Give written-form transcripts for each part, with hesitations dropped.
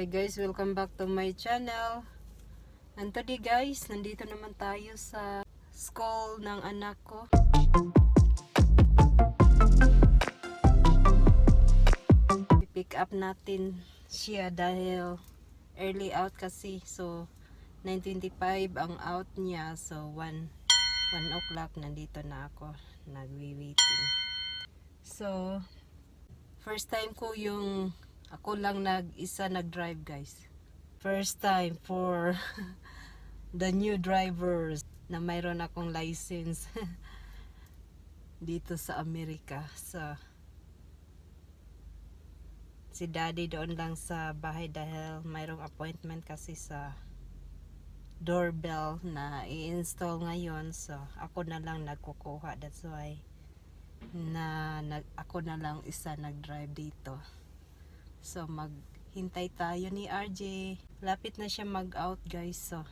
Hi guys, welcome back to my channel. And today guys, nandito naman tayo sa school ng anak ko. Pick up natin siya dahil early out kasi. So, 9:25 ang out niya. So, 1 o'clock nandito na ako nagwi-waiting. So, first time ko yung ako lang nag-isa nag-drive, guys. First time for the new drivers na mayroon akong license dito sa Amerika. So, si Daddy doon lang sa bahay dahil mayroong appointment kasi sa doorbell na i-install ngayon. So, ako na lang nagkukuha. That's why na ako na lang isa nag-drive dito. So, maghintay tayo ni RJ. Lapit na siya mag-out, guys. So,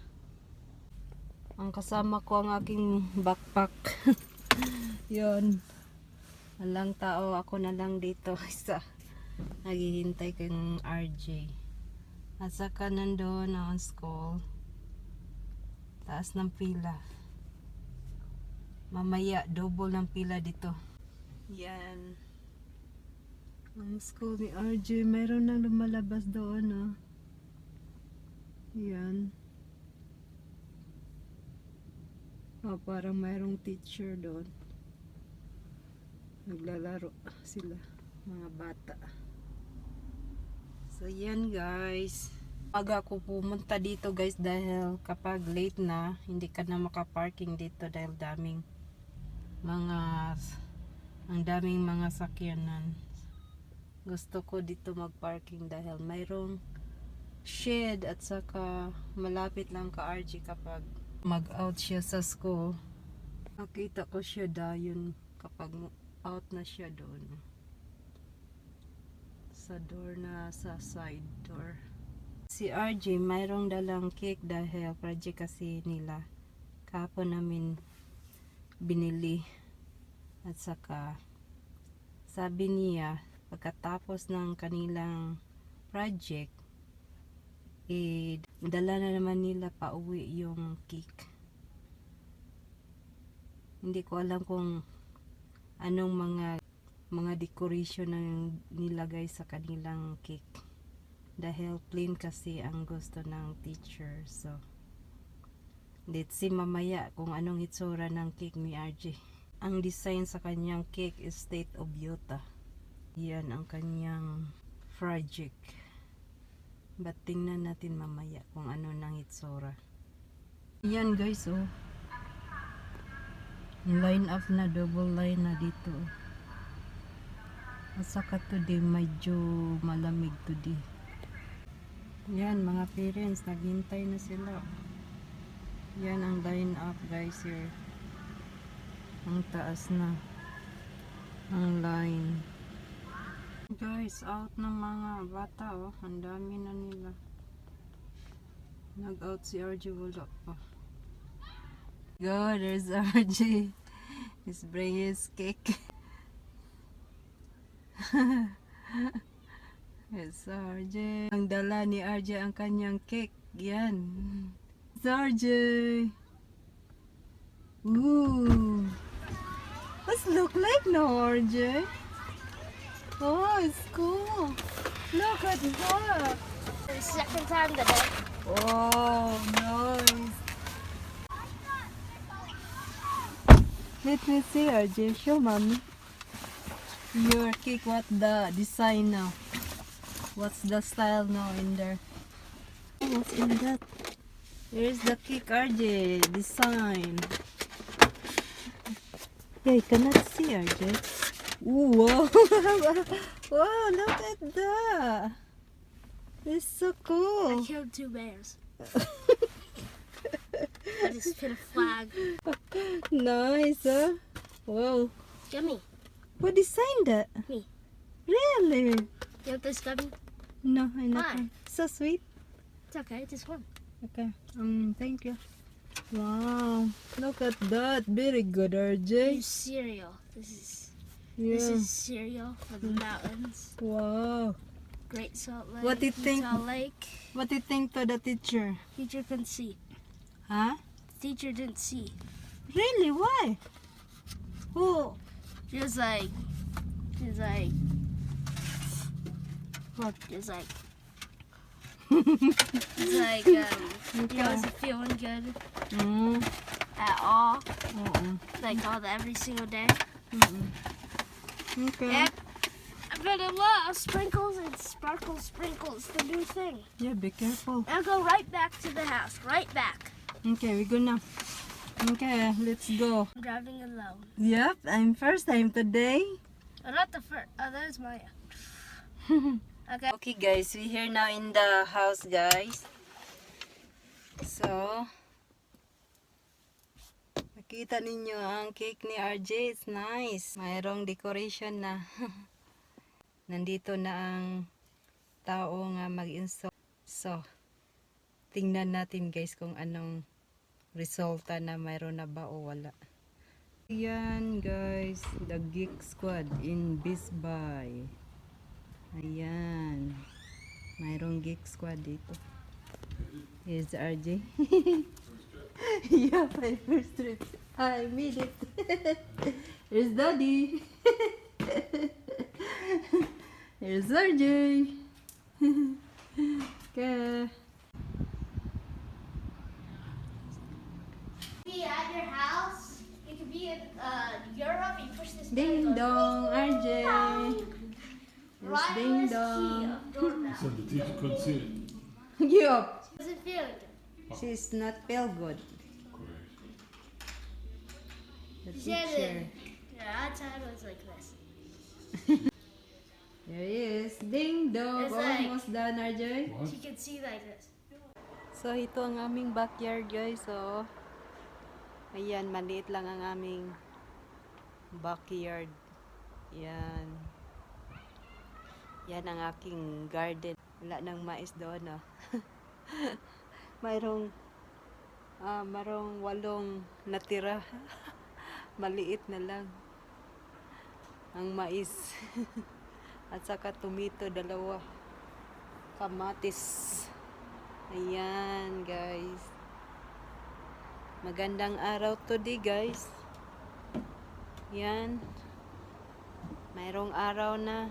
ang kasama ko ang aking backpack. Yun. Walang tao. Ako na lang dito isa. Naghihintay kay RJ. At saka nandoon ang school. Taas ng pila. Mamaya, double ng pila dito. Yan. Ang school ni RJ, meron nang lumalabas doon, oh. Yan. Oh, parang mayroong teacher doon. Naglalaro sila, mga bata. So, yan guys. Aga ako pumunta dito, guys, dahil kapag late na, hindi ka na makaparking dito dahil daming mga ang daming mga sakyanan. Gusto ko dito magparking dahil mayroong shed at saka malapit lang ka RJ kapag mag-out siya sa school. Nakita ko siya dayon kapag out na siya doon. Sa door na sa side door. Si RJ mayroong dalang cake dahil project kasi nila. Kahapon namin binili. At saka sabi niya, pagkatapos ng kanilang project, eh, dala na naman nila pa uwi yung cake. Hindi ko alam kung anong mga decoration ang nilagay sa kanilang cake. Dahil plain kasi ang gusto ng teacher. So, let's see mamaya kung anong itsura ng cake ni RJ. Ang design sa kanyang cake is State of Utah. Yan ang kanyang project. But tingnan natin mamaya kung ano nang itsura. Yan guys, oh. Line up na, double line na dito. At saka today, medyo malamig today. Yan, mga parents, naghintay na sila. Yan ang line up, guys, here. Ang taas na. Ang line. Guys, out ng mga bata, oh. Ang dami na nila. Nag-out si RJ, wala pa. Go, there's RJ. He's bringing his cake. It's RJ. Ang dala ni RJ ang kanyang cake. Yan. It's RJ. Ooh. What's look like now, RJ? Oh, it's cool. Look at that. The second time today. Oh, nice. Let me see, RJ. Show Mommy. Your cake, what the design now? What's the style now in there? What's in that? Here's the cake, RJ. Design. Yeah, you cannot see, RJ. Ooh, wow. Wow, look at that. It's so I cool. killed two bears. I just put a flag. Nice, huh? Wow. Gummy. Who designed that? Me. Really? You want this gummy? No, I not. Why? So sweet. It's okay, just one. Okay. Thank you. Wow. Look at that. Very good, RJ. Use cereal. This is cereal for the mountains. Wow. Great Salt Lake. What do you think? Utah Lake. What do you think to the teacher? Teacher couldn't see. Huh? The teacher didn't see. Really? Why? Who? She was like, What? she was like, it's like, he wasn't feeling good at all. Oo. Like all the every single day. Okay. Yep. I've got a lot of sprinkles and sparkle sprinkles, the new thing. Yeah, be careful. I'll go right back to the house. Right back. Okay, we go now. Okay, let's go. I'm driving alone. Yep, I'm first time today. Oh, not the first. Oh, that is Maya. Okay. Okay guys, we here now in the house, guys. So, nakita ninyo ang cake ni RJ. It's nice. Mayroong decoration na. Nandito na ang tao nga mag-install. So, tingnan natin, guys, kung anong resulta na, mayroon na ba o wala. Yan guys, the Geek Squad in Bisbay. Ayan. Mayroong Geek Squad dito. Here's RJ. Yeah, my first trip. I made it. Here's Daddy. Here's RJ. Okay. Be at your house. You could be in Europe. You push this Ding dong, RJ. Here's ding Wireless key dong. of doorbell. Said the teacher couldn't see it. Yup. Does it feel good? She's not feel good. Great. The She said teacher. it. Yeah, outside was like this. There he is. Ding dong. It's like- Almost done, RJ. What? She could see like this. So, ito ang aming backyard, guys. So, ayan, maliit lang ang aming backyard. Yan. Yan ang aking garden. Wala nang mais doon, oh. Mayroong walong natira. Maliit na lang ang mais. At saka tomato, dalawa. Kamatis. Ayan, guys. Magandang araw today, guys. Yan. Mayroong araw na.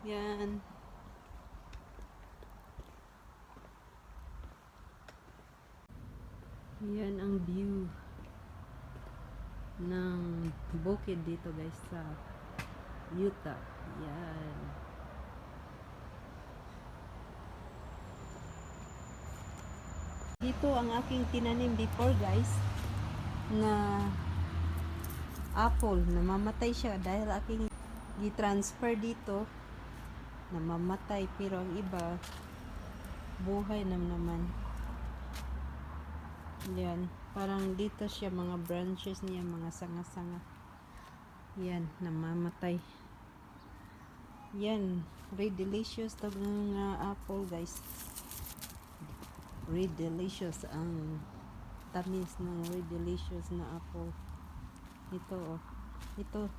Yan. Yan ang view ng bukid dito, guys, sa Utah. Yan. Dito ang aking tinanim before, guys, na apple. Namamatay siya dahil aking gi-transfer dito. Namamatay, pero ang iba buhay naman. Yan. Parang dito siya, mga branches niya, mga sanga-sanga. Yan, namamatay. Yan, red delicious to mga apple, guys. Red delicious, ang tamis ng red delicious na apple. Ito oh. Ito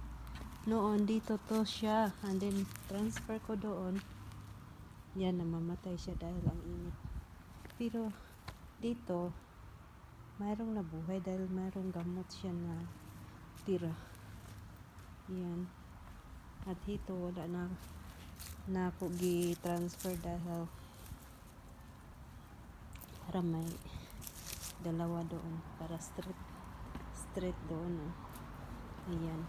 noon dito to siya, and then transfer ko doon. Yan, namamatay siya dahil ang init. Pero dito mayroong nabuhay dahil mayroong gamot siya na tira. Yan. At ito wala na na ako gi-transfer dahil para may dalawa doon para straight straight doon, oh. Ayan.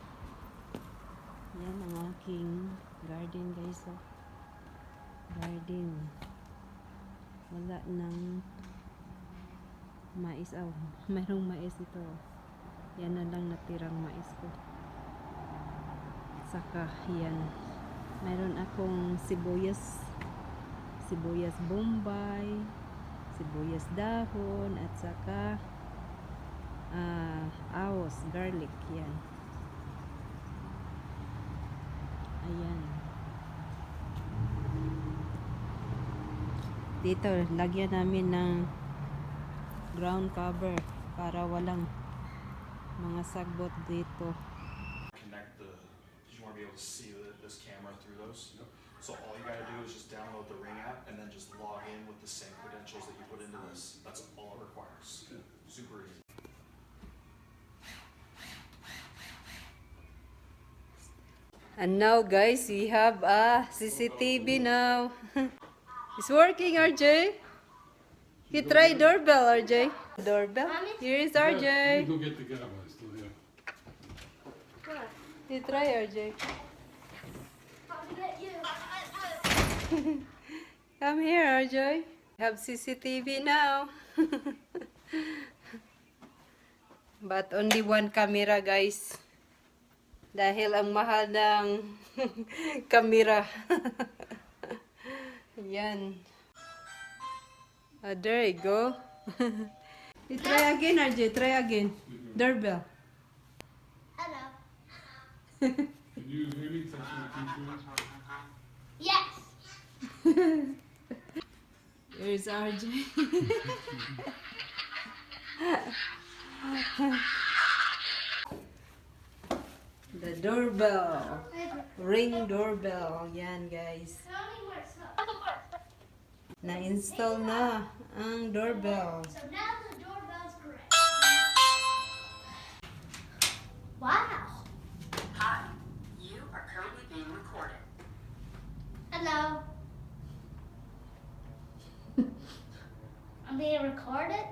Yan ang aking garden, guys, oh. Garden. Wala nang mais. Oh, mayroong mais ito, oh. Yan na lang natirang mais ko. Saka yan. Mayroon akong sibuyas. Sibuyas Bombay, sibuyas dahon, at saka awos, garlic. Yan. Ayan. Dito, lagyan namin ng ground cover para walang mga sagbot dito. Connect be able to see this camera through those. So all you gotta do is just download the Ring app and then just log in with the same credentials that you put into this. That's all it requires. Super easy. And now, guys, we have a CCTV now. It's working, RJ. You try doorbell, RJ. Doorbell. Here is Yeah, RJ. you go get the guy while it's still here. What? You try, RJ. I'll get you. Come here, RJ. Have CCTV now. But only one camera, guys. Dahil ang mahal ng camera. Yan. Ah, there you go. You try again, RJ. Try again. Doorbell. Hello. Can you hear me? Test one, two, three. Yes. Here's RJ. The doorbell. Ring doorbell. Yan, guys. Na-install na ang doorbell. So now the doorbell's correct. Wow. Hi, you are currently being recorded. Hello. I'm being recorded?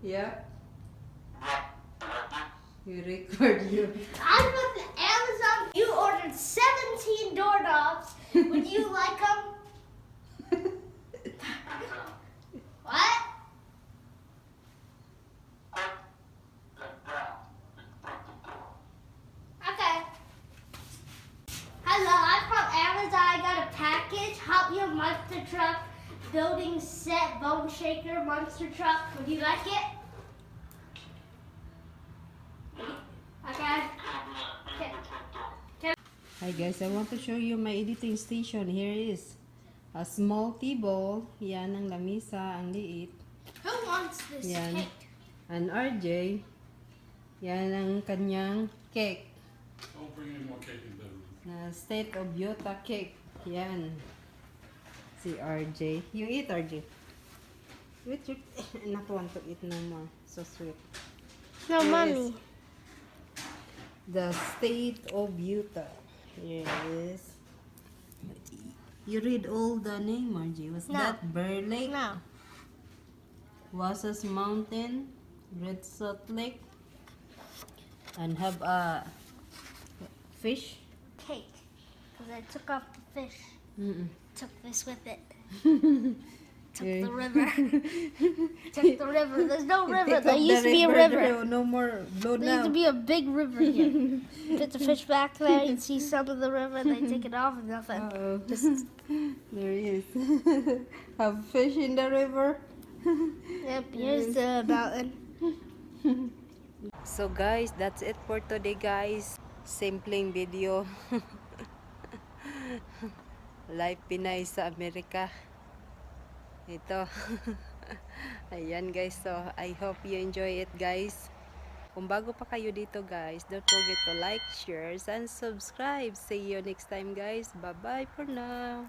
Yeah. You record you. I'm with Amazon. You ordered 17 doorknobs. Would you like them? What? Okay. Hello, I'm from Amazon. I got a package. Hot Wheel Monster Truck building set bone shaker monster truck. Would you like it? Okay. Okay. Hi guys, I want to show you my editing station. Here is a small table. Yan ang lamisa, ang liit. Who wants this Yan. cake? And RJ, yan ang kanyang cake. Don't bring any more cake in the bedroom. Na State of Utah cake. Yan. Si RJ. You eat, RJ. Wait, you not want to eat no more. So sweet. No, Yes. Mommy. The State of Utah. Here it is. You read all the name, RJ. Was No. that Bear Lake? No. Wasas Mountain, Red Salt Lake, and have a fish. Cake. Because I took off the fish. Took this with it. Took the river. Took the river. There's no river. Take There off the used to be a river. There no more blow There used now. to be a big river here. Put the fish back there, you'd see some of the river, and they take it off and nothing. Uh-oh. There he is. Have fish in the river. Yep, here's the mountain. So guys, that's it for today, guys. Simpleng video. Life Pinay sa Amerika. Ito. Ayan guys, so I hope you enjoy it, guys. Kung bago pa kayo dito, guys, don't forget to like, share, and subscribe. See you next time, guys. Bye-bye for now.